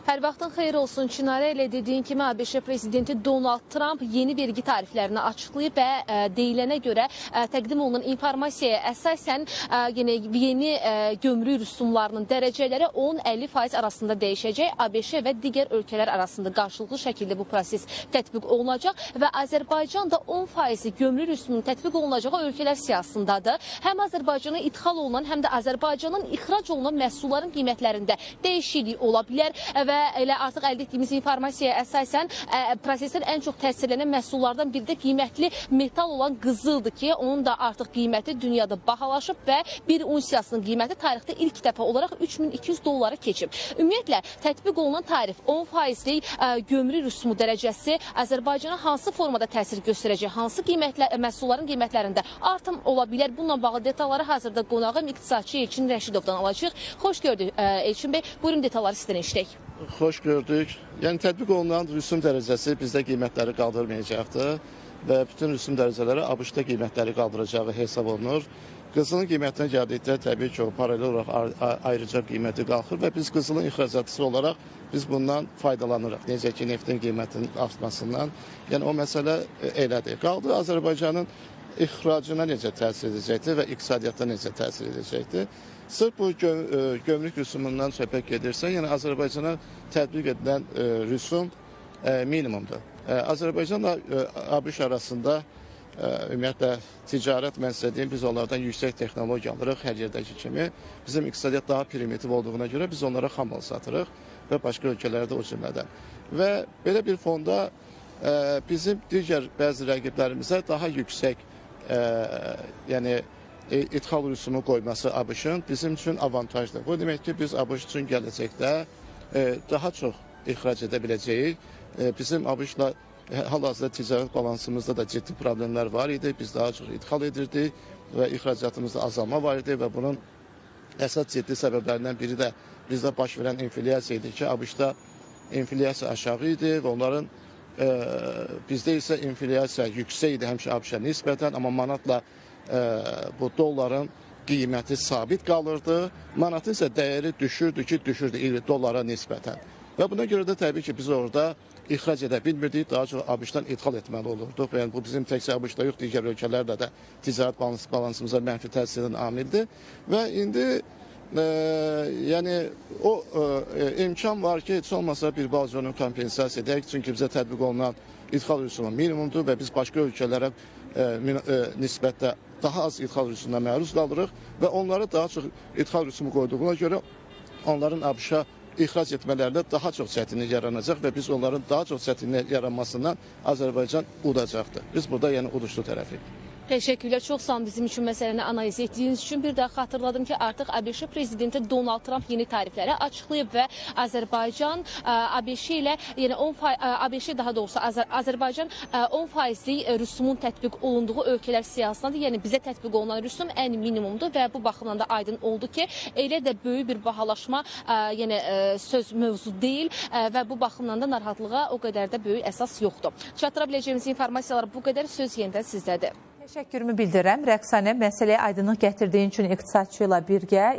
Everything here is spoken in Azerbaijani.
Hər vaxtın xeyir olsun Çinarə. Elə dediyin kimi ABŞ prezidenti Donald Trump yeni vergi tariflərini açıqlayıb və deyilənə görə, təqdim olunan informasiyaya əsasən, yəni yeni gömrük rüsumlarının dərəcələri 10-50% arasında dəyişəcək. ABŞ və digər ölkələr arasında qarşılıqlı şəkildə bu proses tətbiq olunacaq və Azərbaycan da 10% gömrük rüsumunun tətbiq olunacağı ölkələr siyahısındadır. Həm Azərbaycana idxal olunan, həm də Azərbaycandan ixrac olunan məhsulların qiymətlərində dəyişiklik ola bilər və elə artıq əldə etdiyimiz informasiyaya əsasən prosesdən ən çox təsirlənən məhsullardan biri də qiymətli metal olan qızıldır ki, onun da artıq qiyməti dünyada bahalaşıb və bir unsiyasının qiyməti tarixdə ilk dəfə olaraq 3200 dollara keçib. Ümumiyyətlə, tətbiq olunan tarif, 10 faizlik gömrük rüsumu dərəcəsi Azərbaycana hansı formada təsir göstərəcək, hansı qiymətlə məhsulların qiymətlərində artım ola bilər? Bununla bağlı detalları hazırda qonağım iqtisadçı Elçin Rəşidovdan alacağıq. Xoş gördük, Elçin bəy. Buyurun, detalları sizdən eşidək. Xoş gördük. Yəni tətbiq olunan rüsum dərəcəsi bizdə qiymətləri qaldırmayacaqdır və bütün rüsum dərəcələri ABŞ-da qiymətləri qaldıracağı hesab olunur. Qızılın qiymətinə gəldikdə, təbii ki, o paralel olaraq ayrıca qiyməti qalxır və biz qızılın ixracatçısı olaraq biz bundan faydalanırıq. Necə ki, neftin qiymətinin artmasından. Yəni o məsələ elədir. Qaldı Azərbaycanın ixracına necə təsir edəcəkdir və iqtisadiyyata necə təsir edəcəkdir. Sırf bu gömrük rüsumundan söhbət gedirsə, yəni Azərbaycana tətbiq edilən rüsum minimumdur. Azərbaycanla ABŞ arasında ümumiyyətlə ticarət, mən sizə deyim, biz onlardan yüksək texnologiya alırıq hər yerdəki kimi. Bizim iqtisadiyyat daha primitiv olduğuna görə biz onlara xammal satırıq və başqa ölkələrdə o cümlədən. Və belə bir fonda bizim digər bəzi rəqiblərimizə daha yüksək yəni idxal rüsumu qoyması ABŞ-ın bizim üçün avantajdır. Bu demək ki, biz ABŞ üçün gələcəkdə daha çox ixrac edə biləcəyik. Bizim ABŞ-la hal-hazırda ticarət balansımızda da ciddi problemlər var idi. Biz daha çox idxal edirdik və ixracatımızda azalma var idi və bunun əsas ciddi səbəblərindən biri də bizdə baş verən inflyasiya idi ki, ABŞ-da inflyasiya aşağı idi və onların bizdə isə inflyasiya yüksək idi həmişə ABŞ-a nisbətən, amma manatla bu dolların qiyməti sabit qalırdı. Manatın isə dəyəri düşürdü ki, düşürdü iri dollara nisbətən. Və buna görə də təbii ki, biz orada ixrac edə bilmirdik, daha çox ABŞ-dan idxal etməli olurduq. Yəni bu bizim təkcə ABŞ-da yox, digər ölkələrlə də ticarət balansımıza mənfi təsir edən amildir. Və indi yəni o imkan var ki, heç olmasa bir balaca onu kompensasiya edək. Çünki bizə tətbiq olunan idxal rüsumu minimumdur və biz başqa ölkələrə nisbətdə daha az idxal rüsumuna məruz qalırıq və onlara daha çox idxal rüsumu qoyduğuna görə onların ABŞ-a ixrac etmələrində daha çox çətinlik yaranacaq və biz onların daha çox çətinlik yaranmasından Azərbaycan udacaqdır. Biz burada yəni uduşlu tərəfik. Təşəkkürlər. Çox sağ olun bizim üçün məsələni analiz etdiyiniz üçün. Bir daha xatırladım ki, artıq ABŞ prezidenti Donald Trump yeni tarifləri açıqlayıb və Azərbaycan ABŞ ilə, yəni 10 ABŞ, daha doğrusu Azərbaycan 10 faizlik rüsumun tətbiq olunduğu ölkələr siyahısındadır. Yəni bizə tətbiq olunan rüsum ən minimumdur və bu baxımdan da aydın oldu ki, elə də böyük bir bahalaşma yəni söz mövzu deyil və bu baxımdan da narahatlığa o qədər də böyük əsas yoxdur. Çatdıra biləcəyimiz informasiyalar bu qədər. Söz yenidən sizdədir. Təşəkkürümü bildirirəm. Rəqsanə, məsələyə aydınlıq gətirdiyin üçün iqtisadçı ilə birgə.